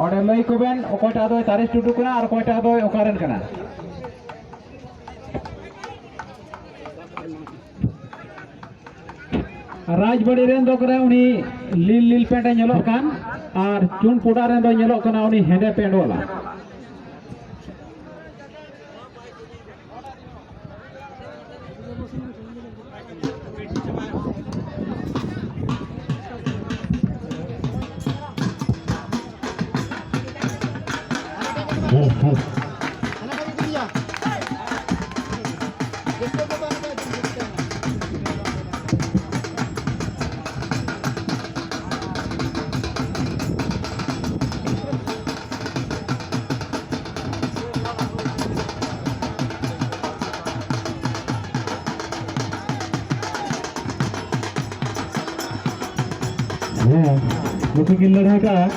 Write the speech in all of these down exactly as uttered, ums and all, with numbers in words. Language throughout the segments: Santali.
ᱚᱸᱰᱮ ᱞᱟᱹᱭ ᱠᱚᱵᱮᱱ, ᱚᱠᱚᱭᱴᱟᱜ ᱫᱚᱭ ᱛᱟᱨᱮᱥ ᱴᱩᱰᱩ ᱠᱟᱱᱟ ᱟᱨ ᱚᱠᱚᱭᱴᱟᱜ ᱫᱚᱭ ᱚᱠᱟᱨᱮᱱ ᱠᱟᱱᱟ᱾ ᱨᱟᱡᱽᱵᱟᱲᱤ ᱨᱮᱱ ᱫᱚ ᱠᱟᱱᱟ ᱩᱱᱤ ᱞᱤᱞ ᱞᱤᱞ ᱯᱮᱱᱴ ᱮ ᱧᱮᱞᱚᱜ ᱠᱟᱱ, ᱟᱨ ᱪᱩᱱᱯᱩᱰᱟ ᱨᱮᱱ ᱫᱚ ᱧᱮᱞᱚᱜ ᱠᱟᱱᱟ ᱩᱱᱤ ᱦᱮᱸᱫᱮ ᱯᱮᱱᱴ ᱣᱟᱞᱟ᱾ ᱦᱮᱸ, ᱱᱩᱠᱤᱱ ᱠᱤᱱ ᱞᱟᱹᱲᱦᱟᱹᱭ ᱠᱟᱜᱼᱟ᱾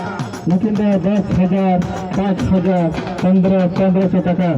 ᱱᱩᱠᱤᱱ ᱫᱚ ᱫᱚᱥ ᱦᱟᱡᱟᱨ, ᱯᱟᱸᱪ ᱦᱟᱡᱟᱨ, ᱯᱚᱱᱫᱽᱨᱚ, ᱯᱚᱱᱫᱽᱨᱚᱥᱚ ᱴᱟᱠᱟ᱾